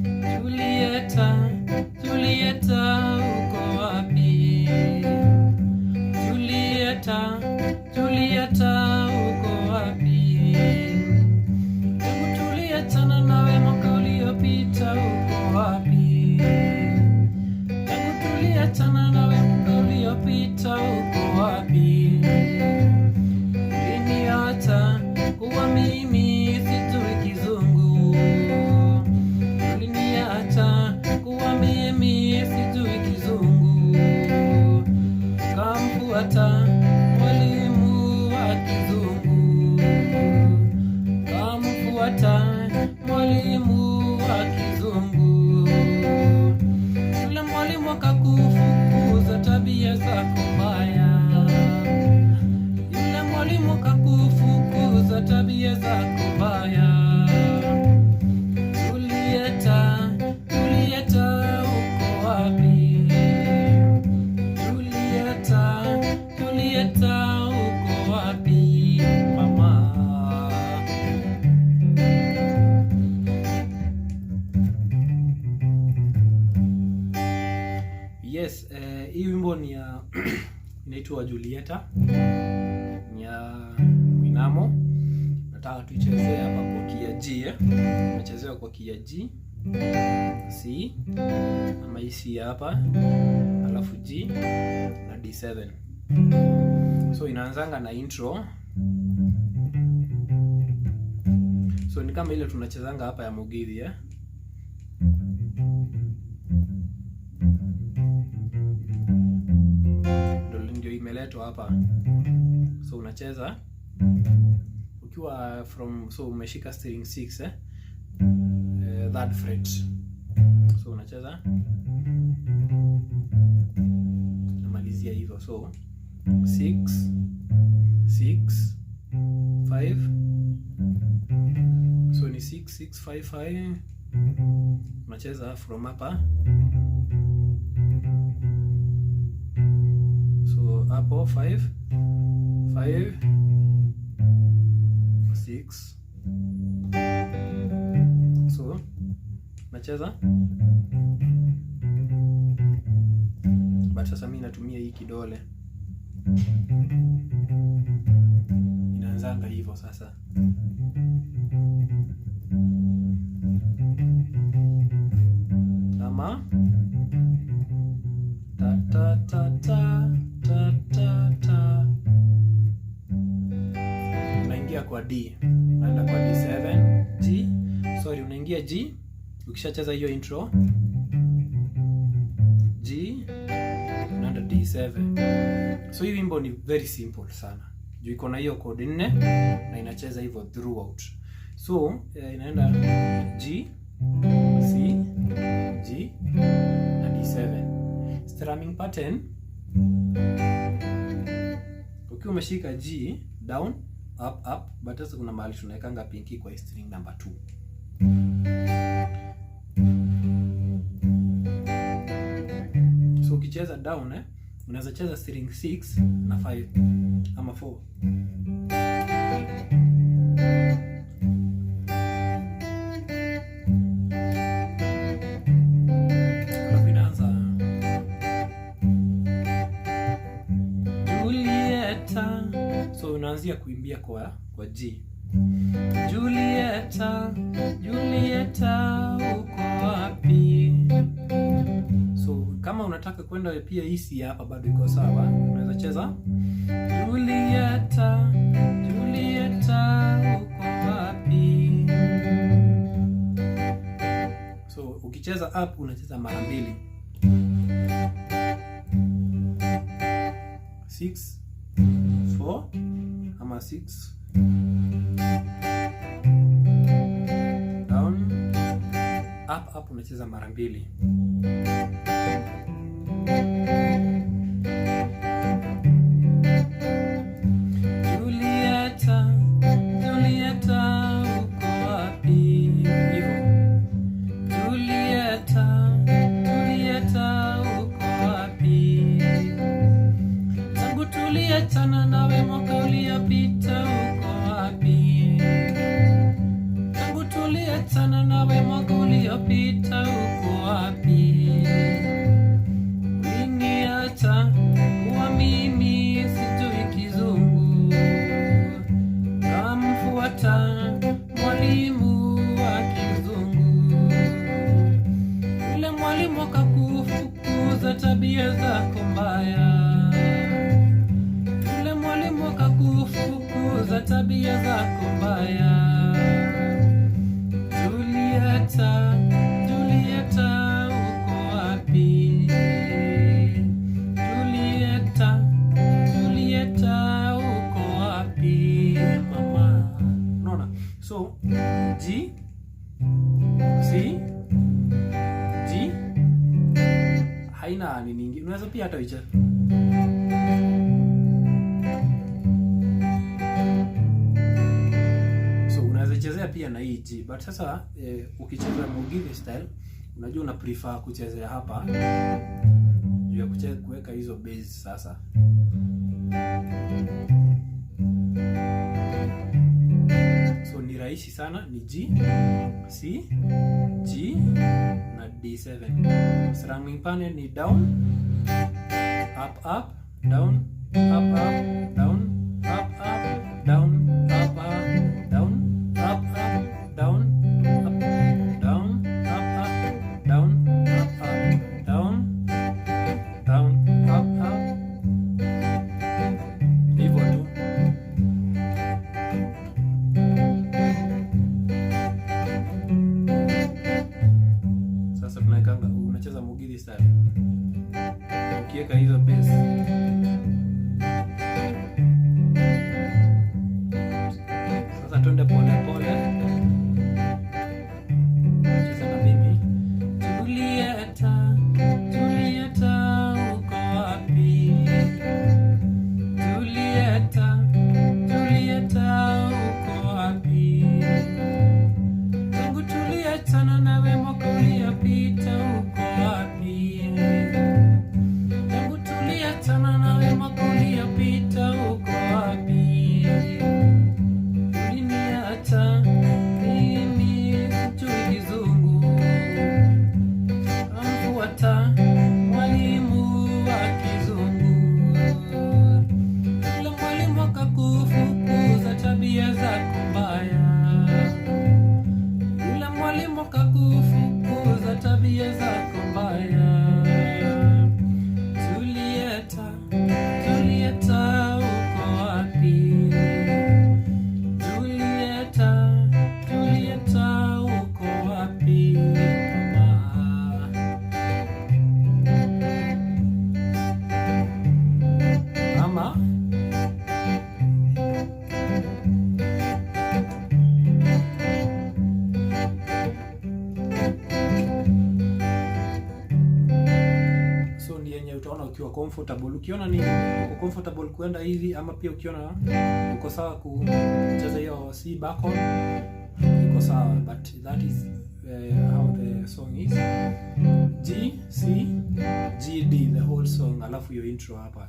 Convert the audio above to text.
Julieta, Julieta, uko wapi? Julieta, Julieta, uko wapi? Tangu tuliachana nawe mwaka uliopita, uko wapi? Tangu tuliachana nawe mwaka uliopita, uko wapi? Uliniacha kuwa mimi sijui Kizungu. Uliniacha kuwa mimi sijui Kizungu. Kamfuata mwalimu wa Kizungu. Kamfuata mwalimu wa Kizungu. Yule mwalimu akakufukuza tabia zako mbaya. Yule mwalimu akakufukuza tabia zako mbaya. Julieta, Julieta, uko wapi? Julieta, Julieta, uko wapi mama? Yes, hii wimbo ni ya inaitwa Julieta, ni ya Mwinamo. Nataka tuichezee hapa kwa key ya G, eh. Tunachezewa kwa key ya G, C ama hii C hapa, alafu G na D7. So inaanzanga na intro. So ni kama ile tunachezanga hapa ya Mugithi, eh. Ndio imeletwa hapa. So unacheza ukiwa from, so umeshika string 6, eh, third fret. So unacheza namalizia hivyo, so 6 6 5, so ni 6 6 5 5, unacheza from hapa, so hapo 5 5 6, so nacheza, but sasa mi natumia hii kidole, inaanzanga hivyo sasa. Ama ta ta ta ta ta ta ta, unaingia kwa D, unaenda kwa D7 G, sorry, unaingia G ukishacheza hiyo intro G, unaenda D7. So hii wimbo ni very simple sana juu iko na hiyo chord nne na inacheza hivyo throughout. So inaenda G, C, G na D7. Strumming pattern, ukiwa umeshika G down up up, but sasa kuna mahali tunawekanga pinky kwa string number 2. So ukicheza down, unaweza cheza string 6 na 5 ama 4. Alafu inaanza Julieta. So unaanzia kuimbia kwa G. Julieta, Julieta, uko wapi? So kama unataka kwenda pia hii C hapa bado iko sawa, unaweza cheza Julieta, Julieta, uko wapi? So ukicheza up unacheza mara mbili, 6 4 ama 6 down up up, unacheza mara mbili. Julieta, Julieta, uko wapi? Hivyo. Julieta, Julieta, uko wapi? tuliachana nawe mwaka uliopita uko wapi? Tangu tuliachana nawe mwaka uliopita uko wapi? Uliniacha kuwa mimi sijui Kizungu, kamfuata mwalimu wa Kizungu. Yule mwalimu akakufukuza tabia zako mbaya. Yule mwalimu akakufukuza tabia zako mbaya. Julieta, Julieta, uko wapi? Julieta, Julieta, uko wapi mama? Unaona? So G, C, G haina nini nyingi. Unaweza pia hata uicheze. So unaweza chezea pia na hii G, but sasa ukicheza Mugithi style, unajua una prefer kuchezea hapa juu ya kuweka hizo bass sasa. So ni rahisi sana, ni G, C, G na D7. Strumming pattern ni down, up, up, down, up, up, down, up, up, down, up, up, down, up, up, down, up, down, up, up, down, up, up, down, down, up, up. Hivyo tu. Sasa tunawekanga, unacheza Mugithi style. Ukiweka hizo bass. Sasa twende pole pole. Cheza na mimi. Julieta, Julieta, uko wapi? Julieta, Julieta, uko wapi? Tangu tuliachana nawe mwaka uliopita uko wapi? Tangu tuliachana nawe mwaka uliopita uko wapi? Uliniacha mimi sijui Kizungu, amfuata mwalimu wa Kizungu. Yule mwalimu akakufukuza tabia zako mbaya. Yule mwalimu akakufukuza tabia zako mbaya. Julieta, Julieta, uko wapi? Julieta, Julieta, uko wapi mama? Ama so ni yenye utaona ukiwa comfortable. Ukiona ni uko comfortable kuenda hivi, ama pia ukiona uko sawa kucheza hiyo C back on, iko sawa, but that is how the song is. G, C, G, D, the whole song, alafu hiyo intro hapa.